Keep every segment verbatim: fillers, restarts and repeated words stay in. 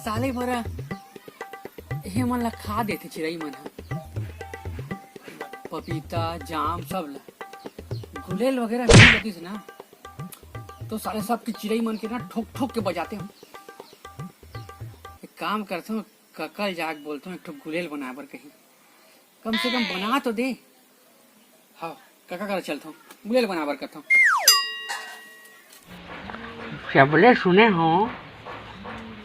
साले भर ये मन ला खा देथे चिरई मन ह। पपीता, जाम सब ला। गुलेल वगैरह मिल जतिस ना, तो साले सब के चिरई मन के ना ठोक ठोक के बजाते हो। एक काम करते हो, कका ल जाके बोलते हो, एक ठो गुलेल बनाए बर कहीं। कम से कम बना तो दे। हाँ, कका करा चलत हूँ, गुलेल बना बर करत हूँ। जबले सुने हो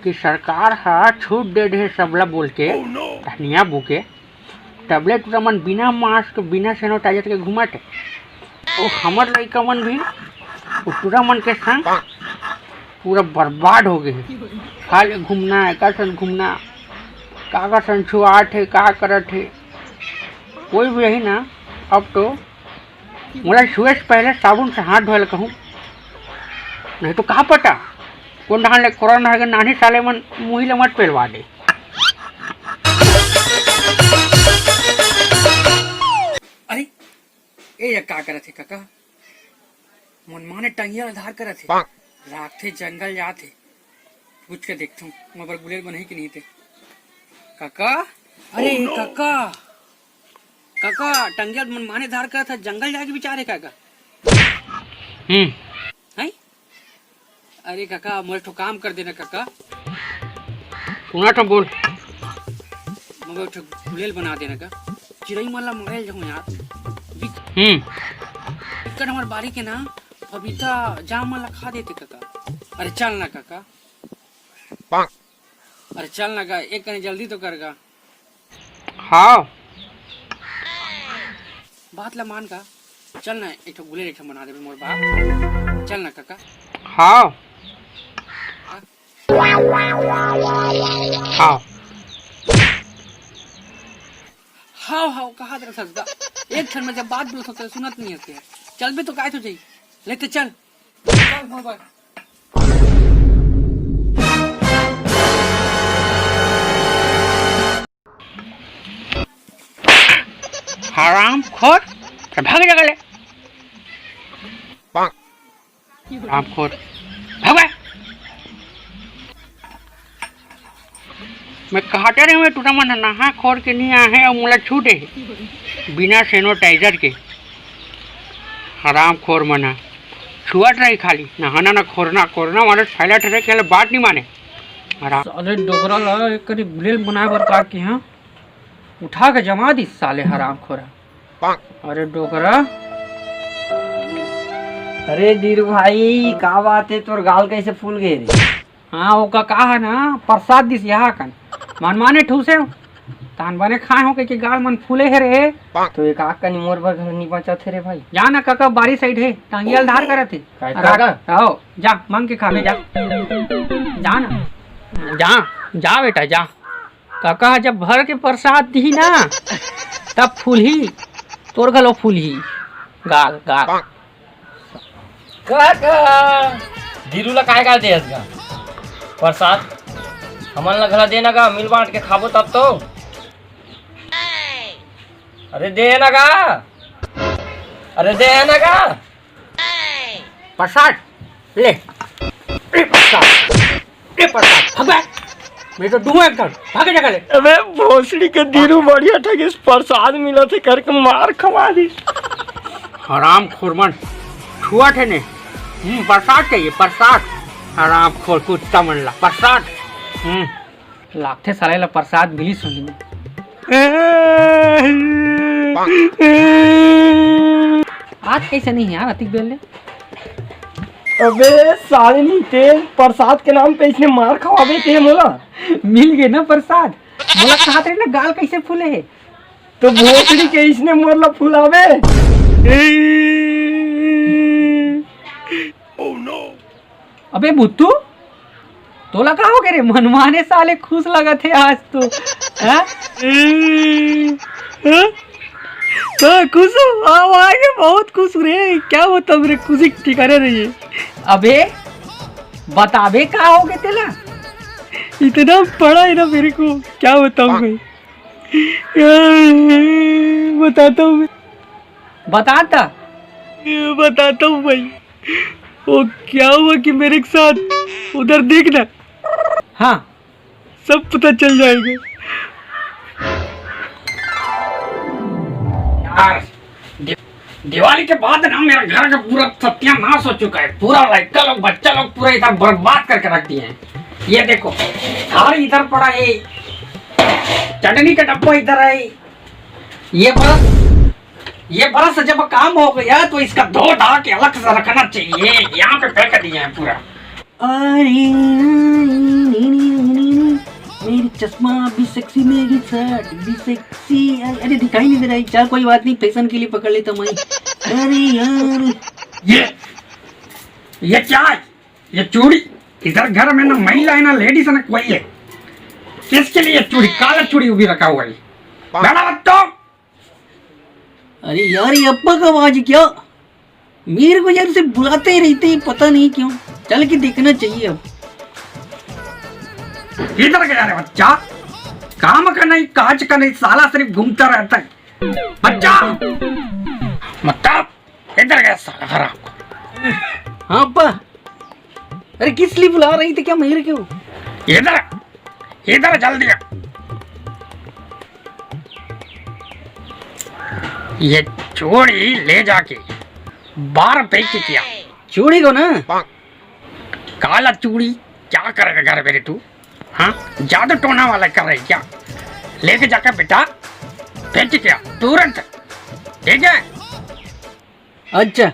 कि सरकार ह छूट दे दे सबला बोल के, धनिया बू के, तबले टूरा मन बिना मास्क, बिना सैनिटाइजर के घूमत हे। ओ हमर लइका मन भी ओ टूरा मन के संग पूरा बर्बाद हो गए हे। खाली घूमना, एकर संग घूमना, काकर संग छुआत हे, का करत हे, कोई भी रही ना। अब तो मोला छुए से पहले साबुन से हाथ धोए ल कहूँ, नहीं तो का पता कोन ढान ले कोरोना हर के नानी साले मन मुही ले मत पेलवा दे। अरे, ए ये का करत हे कका? मनमाने टंगिया ल धार करत हे। लागथे जंगल जात हे। पूछ के देखथूं, मोर बर गुलेल बनही कि नहीं ते। कका? अरे कका, कका, टंगिया ल मनमाने धार करत हे, जंगल जाए के विचार हे कका? हम्म। हैं? अरे कका, मोर ठो काम कर देना कका। सुना तो बोल। मगर ठो गुलेल बना देना का। चिरई मन ला मारे जाऊँ यार। बिक- हम्म। बिकट हमार बारी के ना पपीता जाम मन ला खा देते कका। अरे चल ना कका। अरे चल ना का, एक कने जल्दी तो कर गा। हाँ। बात ला मान का। चल ना, एक ठो गुलेल एक ठो बना देबे मोर बाप। चल ना काका। हाँ। हाँ। हाव हाव कहा दे ससुरा। एक क्षण में जब बात बोलत होते सुनत नहीं हते। चल बे तो काय तो जाई। लेते चल। चल मोर बाप। हरामखोर, चल भाग जगह ले। हरामखोर, भाग बे। मैं कहते रहे हूँ, टूटा मन नहा खोर के नहीं आए हैं और मोला छूटे बिना सैनिटाइजर के। हरामखोर मन ह छुअत रही खाली, नहाना ना खोरना, कोरोना वायरस फैलत रहे, के बात नहीं माने। हराम। साले डोकरा ला एक करी गुलेल बनाए बर का किहा, उठा के जमा दिस साले हरामखोरा। अरे डोकरा। अरे धीरू भाई, का बात है, तोर गाल कैसे फूल गए रे? हाँ, वो का, का है ना, प्रसाद दिस यहाँ कन। मन माने ठूसे हो। तान बने खाए हो के, के गाल मन फूले हे रे। तो एक आग कनी मोर बर घर नहीं बचत हे रे भाई। जा ना काका, बारी साइड है, टांगिया ल धार करत है। काय अरे काका? आओ, जा, मांग के खा ले, जा। जा ना। जा, जा बेटा, जा। काका जब भर के प्रसाद दी ना, तब फूलही, तोर घलो फूलही। गाल, गाल। काका, धीरू ला काय काय देहस गा? प्रसाद हमन ला घला देना गा, मिल बांट के खाबो तब तो। अरे दे ना गा, अरे दे ना गा। प्रसाद ले, ए प्रसाद, ए प्रसाद, भाग बे। मैं तो दूंगा एकदम, भागे जगह ले। अबे भोसड़ी के धीरू बढ़िया ठगिस, प्रसाद मिला थे करके मार खवा दी। हरामखोर मन, छुआ थे ने। हम्म, प्रसाद चाहिए, प्रसाद। हरामखोर कुत्ता मन ला, प्रसाद। हम्म। लागथे साले ला प्रसाद मिली सुनी। आज कैसे नहीं यार, अतिक बेल ले। अबे साले नहीं, तेल प्रसाद के नाम पे इसने मार खवाबे ते मोला। मिल गए ना प्रसाद। मोला कहा तेरे ना गाल कैसे फूले है। तो भोसड़ी के इसने मोर ला फुलावे। अबे भुत्तू, तोला का हो गए रे? मनमाने साले खुश लगत है आज तो। हैं? हैं? का खुश हो? आओ आगे बहुत खुश हो रे। क्या बताऊं रे, खुशी के ठिकाने नहीं है। अबे बताबे का हो गए तेला? इतना पड़ा है ना मेरे को, क्या बताऊं मैं? बताता हूँ मैं। बताता? बताता हूँ भाई। वो क्या हुआ कि मेरे के साथ उधर देख ना। हाँ, सब पता चल जाएगा। यार, दि-, दिवाली के बाद ना मेरा घर का पूरा सत्यानाश हो चुका है। पूरा लड़का लोग, बच्चा लोग पूरा इधर बर्बाद करके रख दिए हैं। ये देखो, झाड़ू इधर पड़ा है, चटनी का डब्बा इधर है, ये बरस, ये बरस जब काम हो गया तो इसका धो धा के अलग से रखना चाहिए। यहाँ पे फेंक दिया है पूरा। अरे, नहीं, नहीं, नहीं, नहीं, नहीं। मेरी चश्मा भी सेक्सी, मेरी शर्ट भी सेक्सी। अरे, अरे, दिखाई नहीं दे रहा है। चल, कोई बात नहीं, फैशन के लिए पकड़ लेता हूँ मैं। अरे यार, ये, ये क्या है? ये चूड़ी? इधर घर में ना महिला है, ना लेडीज है, ना कोई है। किसके लिए चूड़ी, काला चूड़ी उभी रखा हुआ है? बड़ा बच्चों। अरे यार, ये अप्पा का आवाज क्या? मेरे को यार उसे बुलाते ही रहते हैं, पता नहीं क्यों। चल के देखना चाहिए अब। किधर गया रे बच्चा? काम का नहीं, काज का नहीं, साला सिर्फ घूमता रहता है बच्चा। मतलब, इधर गया साला हराम। हाँ अप्पा। अरे, किस लिए बुला रही थी क्या मेरे को? इधर, इधर जल्दी आ। ये चूड़ी ले जाके बाहर फेंक के क्या? चूड़ी को ना? काला चूड़ी क्या करेगा घर में रे तू? हाँ, जादू टोना वाला कर रहे क्या? लेके जाकर बेटा फेंक के क्या तुरंत, ठीक है? अच्छा,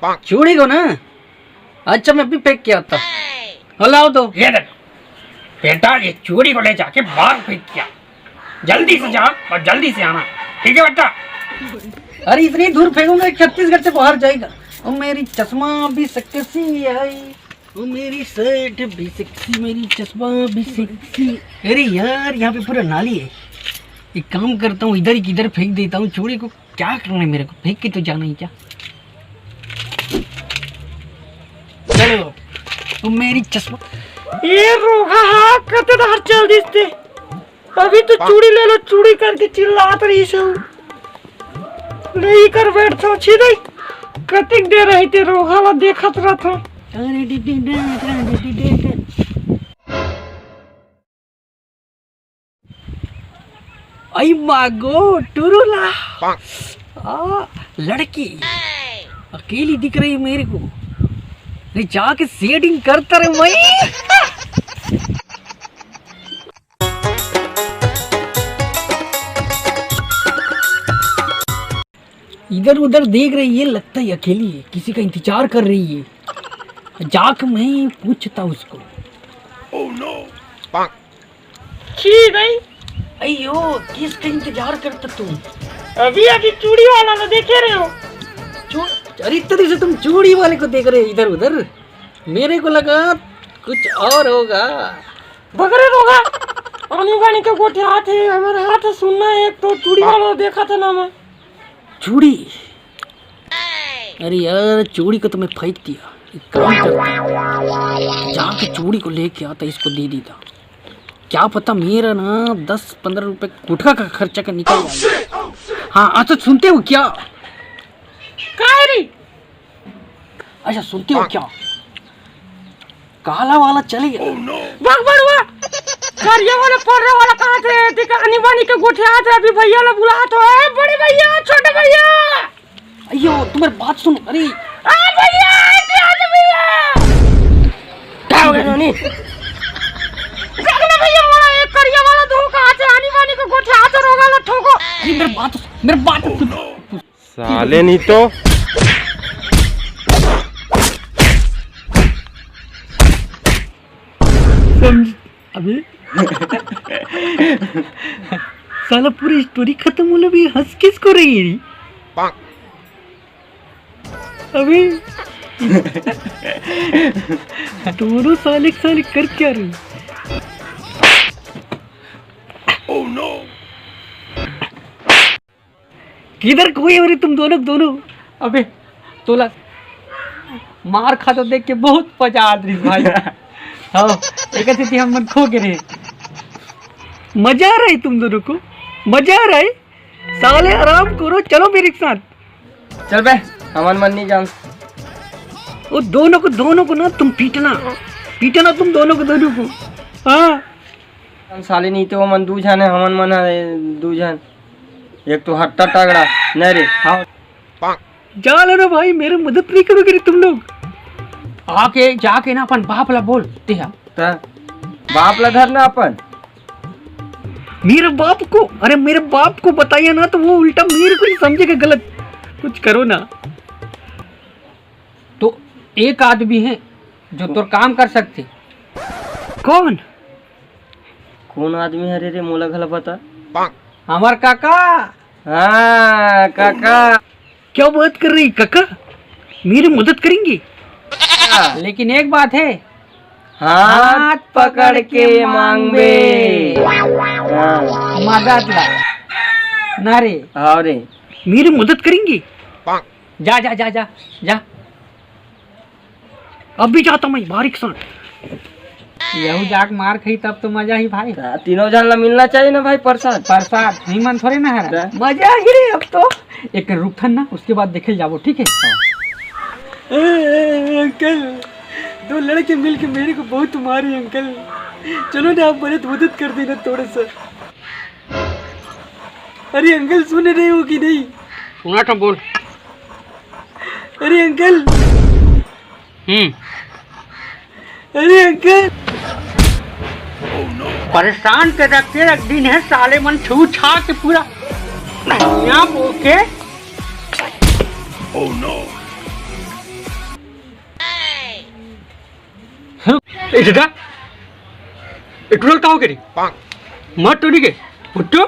चूड़ी को ना? अच्छा, मैं अभी पैक किया था। हाँ, लाओ तो। ये देख बेटा, ये चूड़ी को ले जाके बाहर फेंक किया। जल्दी से जा और जल्दी से आना, ठीक है बेटा? अरे, इतनी दूर फेंकूंगा कि छत्तीसगढ़ से बाहर जाएगा। ओ, मेरी चश्मा भी सेक्सी है, ओ मेरी शर्ट भी सेक्सी, मेरी चश्मा भी सेक्सी। अरे यार, यहाँ पे पूरा नाली है। एक काम करता हूँ, इधर ही किधर फेंक देता हूँ चूड़ी को। क्या करना है मेरे को, फेंक के तो जाना ही क्या। चलो, ओ मेरी चश्मा। ए रोगहा, कते दार चल दिसते। अभी तो चूड़ी ले लो, चूड़ी करके चिल्लात रही सो। ले ही कर बैठ थो, छी दे। कतिक देर रही ते रोगहा ला देखत रहत हो। अरे डिडी डे, अरे डिडी डे। आई मागो टुरुला। आ, लड़की अकेली दिख रही मेरे को। अरे जाके सेटिंग करता रे भाई। इधर उधर देख रही है, लगता है अकेली है, किसी का इंतजार कर रही है। जाके मैं पूछता उसको। छी नहीं। अयो, किसका इंतजार करता तुम? अभी अभी चूड़ी वाला ना देखे रहे हो? चू-, अरे इतने दिन से तुम चूड़ी वाले को देख रहे हो इधर उधर, मेरे को लगा कुछ और होगा। बगरे रोगा। पानी पानी के गोठे हाथ है, हमारे हाथ है सुनना है, एक तो चूड़ी वाला देखा था ना मैं। चूड़ी? अरे यार, चूड़ी को तो मैं फेंक दिया। एक काम करता हूँ, जाके चूड़ी को लेके आता, इसको दे देता। क्या पता मेरा ना दस पन्द्रह रुपए गुटखा का खर्चा का निकल जाए। हाँ, अच्छा सुनते हो क्या? का है रे? अच्छा सुनते हो क्या? काला वाला चले गया। भगवान वाह। करिया वाला पर्रा वाला कहाँ थे? देखा, आनी बानी के गोठियात है, अभी भैया ला बुलात हो। ए, बड़े भैया, छोटे भैया। अयो, तुम्हारी बात सुन। अरे। ए, भैया, क्या है भैया? क्या हो गया, नोनी? देख ना भैया, मोड़ा एक करिया वाला दो कहाँ थे? आनी बानी के गोठियात है, रोगा ला ठोको। अरे, मेरी बात, मेरी बात सुन। साले नहीं तो। समझ, अबे। साला पूरी स्टोरी खत्म होले भी हंस किसको रही है? अबे। दोनों साले के साले कर क्या रहे? किधर कोई हो रे तुम दोनों, दोनों? अबे तोला मार खातो देख के बहुत मजा आत रही भाई। हाँ, एक ऐसे थी हम मन खो के रहे। मजा आ रहा है तुम दोनों को? मजा आ रहा है? साले आराम करो, चलो मेरे साथ। चल बे, हमन मन नहीं जान। वो दोनों को, दोनों को ना तुम पीटना, पीटना तुम दोनों को, दोनों को। हाँ। हम साले नहीं तो वो मन दू झन है, हमन मन है दू झन। एक तो हट्टा तगड़ा, नहीं रे। हाँ। जा लो ना भाई, मेरी मदद नहीं करोगे रे तुम लोग? आके जाके ना अपन बाप ला बोल, तेहा। त बाप ला धर ना अपन। मेरे बाप को, अरे मेरे बाप को बताइए ना, तो वो उल्टा मेरे को ही समझेगा गलत। कुछ करो ना। तो एक आदमी है जो तोर काम कर सकते। कौन? कौन आदमी हरे रे, मोला घला बता। हमार काका। हाँ काका। क्या बात कर रही काका, मेरी मदद करेंगे? लेकिन एक बात है, हाथ पकड़ के मांगबे। हाँ। मदद ला ना रे। हाँ रे। मेरी मदद करेंगे? जा जा जा जा जा। अभी जाता मैं बारीक सन। यहू जाके मार खाई तब तो मजा ही भाई। तीनों झन ला मिलना चाहिए ना भाई प्रसाद। प्रसाद नहीं मन थोड़े ना हरा। मजा ही रे अब तो। एक रुकथन ना, उसके बाद देखे जाबो, ठीक है? अंकल, दो लड़के मिलके मेरे को बहुत मारे अंकल। चलो ना, आप मदद मदद कर देना थोड़ा सा। अरे अंकल, सुन रहे हो कि नहीं? सुना तो बोल। अरे अंकल। हम्म। अरे अंकल। परेशान के रख के रख दिन है साले मन छू छा के पूरा यहाँ बोल के। ए दादा, ए टूटल का हो के रे? मत टूटी के, फुट्टू।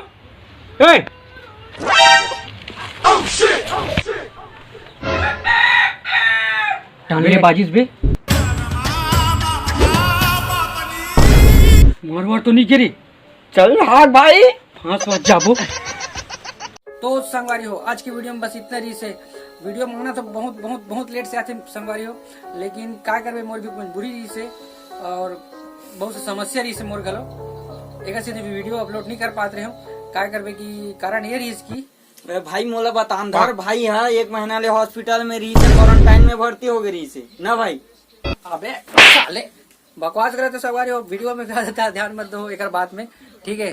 ए। टांगले बाजिस बे। मारवार तो नहीं गिरी। चल हाथ भाई। हाँ, स्वाद जाबो। तो संगवारी हो, आज की वीडियो में बस इतना रही से। वीडियो मांगना तो बहुत, बहुत, बहुत लेट से आते संगवारी हो, लेकिन का करबे, मोर भी मजबूरी रही से और बहुत से समस्या रही से मोर घलो, एक सीधे वीडियो अपलोड नहीं कर पात रहे हो। का करबे कि कारण ये रही इसकी। ए भाई, मोला बतान धर, हाँ। भाई, हाँ, एक महीना ले हॉस्पिटल में रही से, क्वारंटाइन में भर्ती हो गई रही से ना भाई। अबे साले, बकवास करे तो संगवारी हो, वीडियो में ज्यादा ध्यान मत दो एक बात में, ठीक है?